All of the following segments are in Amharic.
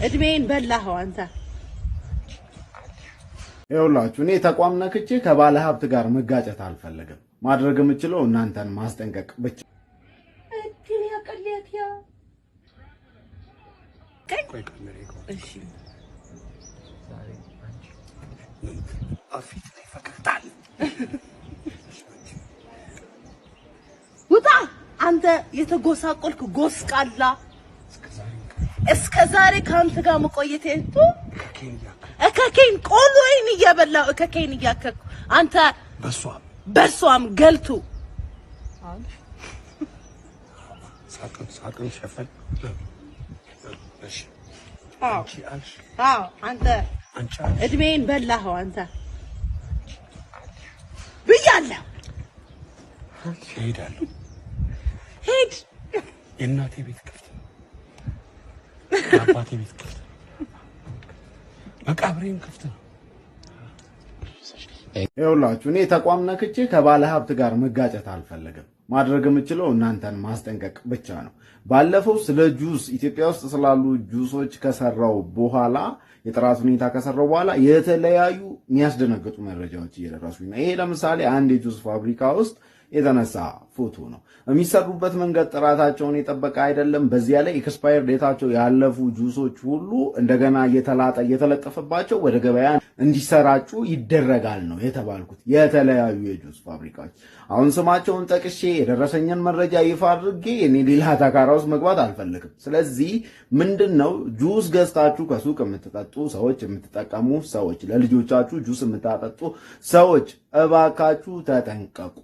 እድሜን በላኸው አንተ። ይኸውላችሁ፣ እኔ ተቋም ነክቼ ከባለ ሀብት ጋር መጋጨት አልፈለግም። ማድረግ የምችለው እናንተን ማስጠንቀቅ ብቻ። እድል ያቀሌት ያ። እሺ። ፊት ላይ ፈገግታ አለ። ውጣ አንተ የተጎሳቆልክ ጎስቃላ። እስከ ዛሬ ከአንተ ጋር መቆየቴ እከኬን ቆሎዬን እየበላሁ እከኬን እያከኩ አንተ በሷም በሷም ገልቱ። ሳቅን ሳቅን ሸፈን። እሺ፣ አንቺ አልሽ። አዎ፣ አንተ። አንቺ አልሽ። እድሜን በላኸው አንተ ብያለሁ። እሄዳለሁ። ሂድ። የእናቴ ቤት ክፍት ነው። የአባቴ ቤት ክፍት ነው። መቃብሬም ክፍት ነው። ይኸውላችሁ፣ እኔ ተቋም ነክቼ ከባለ ሀብት ጋር መጋጨት አልፈለግም። ማድረግ የምችለው እናንተን ማስጠንቀቅ ብቻ ነው። ባለፈው ስለ ጁስ፣ ኢትዮጵያ ውስጥ ስላሉ ጁሶች ከሰራው በኋላ፣ የጥራት ሁኔታ ከሰራው በኋላ የተለያዩ የሚያስደነግጡ መረጃዎች እየደረሱኝ ነው። ይሄ ለምሳሌ አንድ የጁስ ፋብሪካ ውስጥ የተነሳ ፎቶ ነው። የሚሰሩበት መንገድ ጥራታቸውን የጠበቀ አይደለም። በዚያ ላይ expire date ኣቸው ያለፉ ጁሶች ሁሉ እንደገና እየተላጠ እየተለጠፈባቸው ወደ ገበያ እንዲሰራጩ ይደረጋል ነው የተባልኩት። የተለያዩ የጁስ ፋብሪካዎች፣ አሁን ስማቸውን ጠቅሼ የደረሰኝን መረጃ ይፋ አድርጌ እኔ ሌላ ታካራ ውስጥ መግባት አልፈልግም። ስለዚህ ምንድን ነው፣ ጁስ ገዝታችሁ ከሱቅ የምትጠጡ ሰዎች፣ የምትጠቀሙ ሰዎች፣ ለልጆቻችሁ ጁስ የምታጠጡ ሰዎች እባካችሁ ተጠንቀቁ፣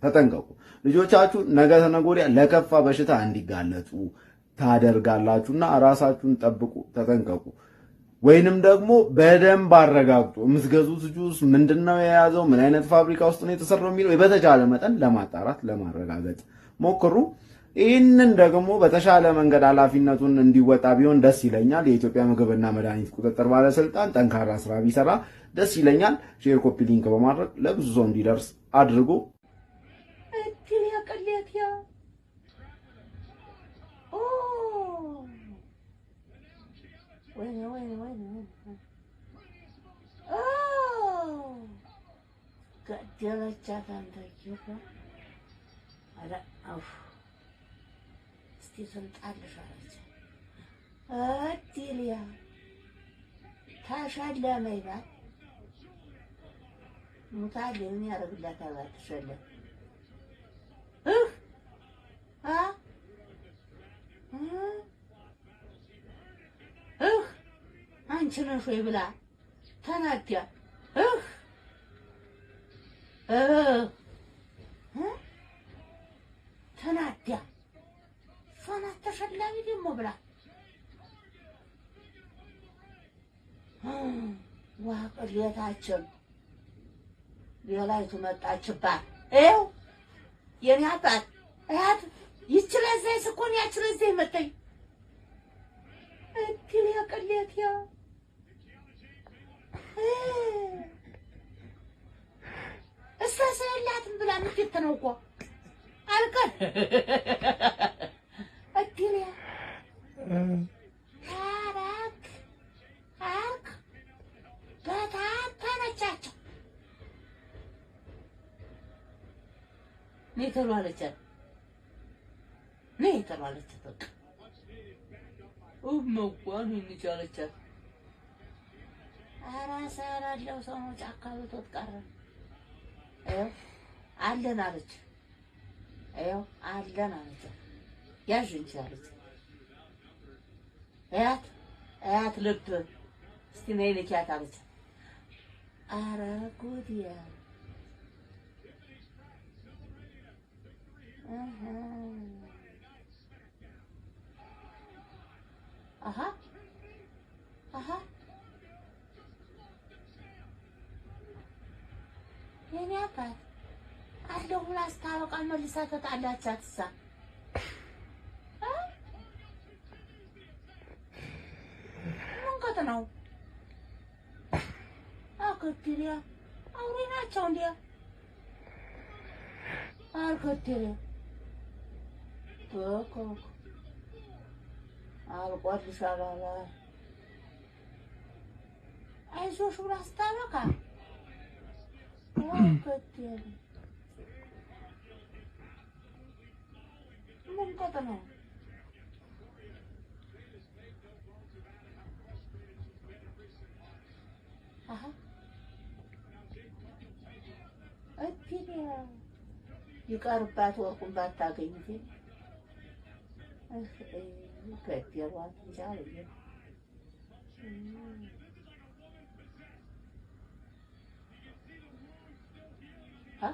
ተጠንቀቁ። ልጆቻችሁ ነገ ተነገ ወዲያ ለከፋ በሽታ እንዲጋለጡ ታደርጋላችሁና ራሳችሁን ጠብቁ፣ ተጠንቀቁ። ወይንም ደግሞ በደንብ አረጋግጡ። የምትገዙት ጁስ ምንድነው የያዘው፣ ምን አይነት ፋብሪካ ውስጥ ነው የተሰራው የሚለው በተቻለ መጠን ለማጣራት ለማረጋገጥ ሞክሩ። ይህንን ደግሞ በተሻለ መንገድ ኃላፊነቱን እንዲወጣ ቢሆን ደስ ይለኛል። የኢትዮጵያ ምግብና መድኃኒት ቁጥጥር ባለስልጣን ጠንካራ ስራ ቢሰራ ደስ ይለኛል። Share፣ copy link በማድረግ ለብዙ ሰው እንዲደርስ አድርጉ። እድል ያቀሌት ያ። ኦ፣ ወይኔ ወይኔ ወይኔ ወይኔ! ኦ፣ ገደለቻት። አንተ ኧረ አፍ፣ እስቲ ትምጣልሽ አለች። እድል ያ ተሸለመ ይባል ሙታል ምን ያደርግላታል? ባትሸለም እህ አ እህ አንቺ ነሽ ወይ ብላ ተናዳ እህ እህ ተናዳ እሷ ናት ተሸላሚ ደግሞ ብላ ዋ ቅሌታችን፣ ሌላይቱ መጣችባት። ይኸው የኔ አባት እያት ይች ለዚያ ስኮን ያች ለዚያ መጣኝ። እድል ያቀሌት ያ። እሷ ሰው የላትም ብላ እንዴት ነው እኮ አልቀር እድል ያ አራክ አርክ በታተነቻቸው። ነይ ቶሎ አለቻት። ነይ ቶሎ አለቻት። በቃ እመጓን እንጂ አለቻት። ኧረ ሰው ያለው ሰው ነው ጫካ ብቶት ቀረ። ይኸው አለን አለች። ይኸው አለን አለች። ያዥ እንጂ አለች። እያት እያት ልብ እስቲ ነይ ንኪያት አለች። ኧረ ጉድ! አሀ አሀ የኔ አባት አለሁ ብላ ስታበቃ መልሳ ተጣላቻት። እሳ ምን ቀጥ ነው? አከትሪያ አውሬ ናቸው እንዲያ አልከትሪያ በኮክ አልቆልሻል አለ። አይዞሽ ብላ ስታበቃ ገደል ምን ቅጥ ነው? አሀ እድል ይቀርባት ወርቁን ባታገኝ ግን ገደሏት እንጂ አልዬ። አሀ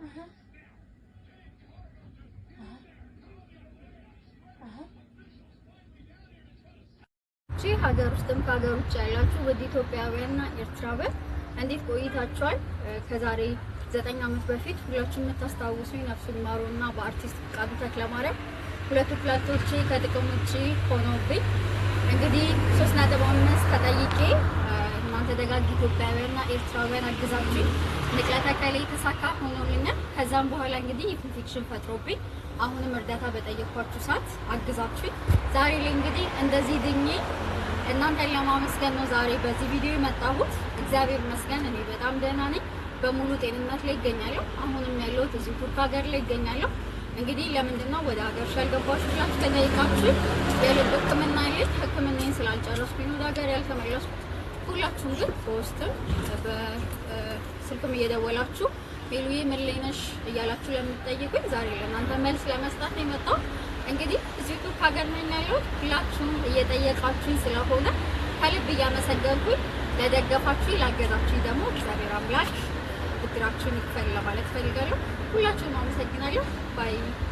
አሀ አሀ ሀገር ውስጥም ከሀገር ውጭ ያላችሁ ውድ ኢትዮጵያውያንና ኤርትራውያን እንዴት ቆይታችኋል? ከዛሬ 9 ዓመት በፊት ሁላችሁም የምታስታውሱኝ ነፍሱን ይማረውና በአርቲስት ፍቃዱ ተክለማርያም ሁለቱ ኩላሊቶቼ ከጥቅም ውጪ ሆኖብኝ እንግዲህ 3.5 ተጠይቄ እናንተ ደጋግ ኢትዮጵያውያንና ኤርትራውያን አግዛችሁኝ ንቅለ ተከላ የተሳካ ሆኖልኛል። ከዛም በኋላ እንግዲህ ኢንፌክሽን ፈጥሮብኝ አሁንም እርዳታ በጠየኳችሁ ሰዓት አግዛችሁኝ ዛሬ ላይ እንግዲህ እንደዚህ ድኜ እናንተን ለማመስገን ነው ዛሬ በዚህ ቪዲዮ የመጣሁት። እግዚአብሔር ይመስገን እኔ በጣም ደህና ነኝ፣ በሙሉ ጤንነት ላይ ይገኛለሁ። አሁንም ያለሁት እዚሁ ቱርክ ሀገር ላይ ይገኛለሁ። እንግዲህ ለምንድን ነው ወደ ሀገር ያልገባችሁ ብላችሁ ከጠየቃችሁ የልብ ሕክምና አለኝ። ሕክምናዬን ስላልጨረስኩኝ ወደ ሀገር ያልተመለስኩት። ሁላችሁም ግን በውስጥም በስልክም እየደወላችሁ ሜሉዬ ምን ላይ ነሽ እያላችሁ ለምትጠይቁኝ ዛሬ ለእናንተ መልስ ለመስጠት ነው የመጣሁት። እንግዲህ እዚሁ ቱርክ ሀገር ነኝ ያለሁት። ሁላችሁም እየጠየቃችሁኝ ስለሆነ ከልብ እያመሰገንኩኝ ለደገፋችሁኝ ላገዛችሁኝ ደግሞ እግዚአብሔር አምላክ ብድራችሁን ይክፈል ለማለት እፈልጋለሁ። ሁላችሁም አመሰግናለሁ። Bye።